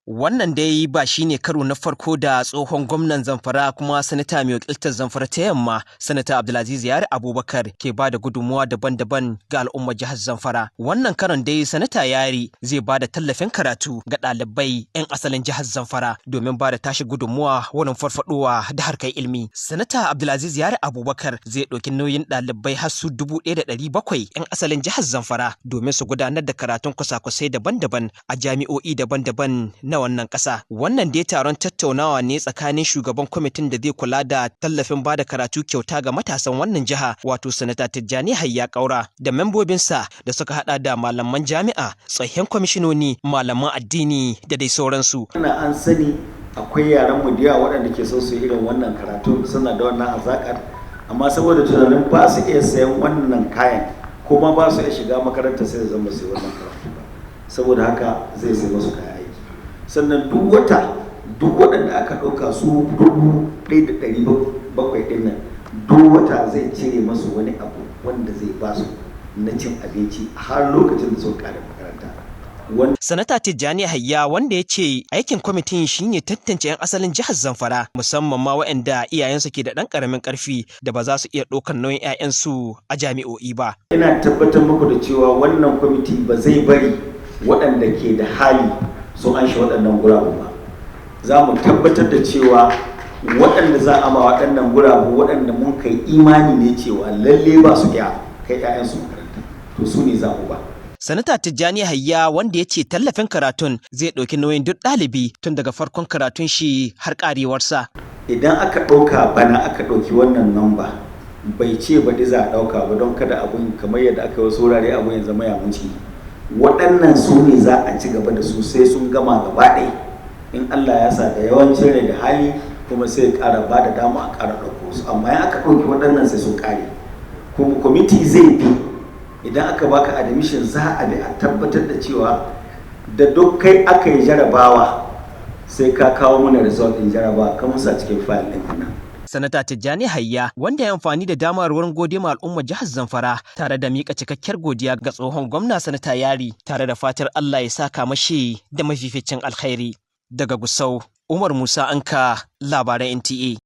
Wannan dai ba shi ne karo na farko da tsohon gwamnan Zamfara kuma sanata mai wakiltar Zamfara ta Yamma, Sanata Abdulaziz Yari Abubakar, ke ba da gudunmuwa daban-daban ga al'ummar jihar Zamfara. Wannan karon dai Sanata Yari zai ba da tallafin karatu ga ɗalibai 'yan asalin jihar Zamfara domin ba da tashi gudunmuwa wurin farfadowa da harkar ilimi. Sanata Abdulaziz Yari Abubakar zai ɗauki nauyin ɗalibai har su 1,700 'yan asalin jihar Zamfara domin su gudanar da karatun kwasa-kwasai daban-daban a jami'o'i daban-daban na wannan ƙasa. Wannan dai taron tattaunawa ne tsakanin shugaban kwamitin da zai kula da tallafin bada karatu kyauta ga matasan wannan jiha, wato Sanata Tijjani Hayya Kaura, da membobinsa da suka hada da malaman jami'a, tsohin kwamishinoni, malaman addini da dai sauransu. Ana an sani akwai yaran mu da yawa waɗanda ke so su yi irin wannan karatu, suna da wannan hazaƙar, amma saboda tunanin ba su iya sayan wannan kayan kuma ba su iya shiga makaranta, sai zama su yi wannan karatu ba. Saboda haka zai sai masu kayan aiki. Sannan duk wata, duk waɗanda aka ɗauka su 1,700 ɗin nan, duk wata zai cire masu wani abu wanda zai ba su na cin abinci har lokacin da suka ƙare makaranta. Sanata Tijjani Hayya, wanda ya ce aikin kwamitin shine tantance 'yan asalin jihar Zamfara, musamman ma waɗanda iyayensu ke da ɗan ƙaramin ƙarfi da ba za su iya ɗaukar nauyin 'ya'yansu a jami'o'i ba. Ina tabbatar muku da cewa wannan kwamiti ba zai bari waɗanda ke da hali sun anshi waɗannan gurabu ba. Za mu tabbatar da cewa waɗanda za a ba waɗannan gurabu, waɗanda mun kai imani ne cewa lalle ba su iya kai 'ya'yansu makaranta, to su ne za mu ba. Sanata Tijjani Hayya, wanda ya ce tallafin karatun zai ɗauki nauyin duk ɗalibi tun daga farkon karatun shi har ƙarewarsa. Idan aka ɗauka bana, aka ɗauki wannan namba, bai ce baɗi za a ɗauka ba, don kada abun kamar yadda aka yi wasu wurare abun ya zama ya wuce. Waɗannan su ne za a ci gaba da su sai sun gama gaba ɗaya. In Allah ya sa da yawancin rai da hali kuma, sai ƙara ba da dama a ƙara ɗauko su, amma in aka ɗauki waɗannan sai sun ƙare. Kuma kwamiti zai bi, idan aka baka admission, za a bi a tabbatar da cewa da duk kai aka yi jarabawa, sai ka kawo mana result ɗin jarabawa ka musa cikin file ɗin nan. Sanata Tijjani Hayya, wanda ya amfani da damar wurin gode ma al'ummar jihar Zamfara tare da mika cikakkiyar godiya ga tsohon gwamna Sanata Yari, tare da fatar Allah ya saka mashi da mafificin alkhairi. Daga Gusau, Umar Musa Anka, labaran NTA.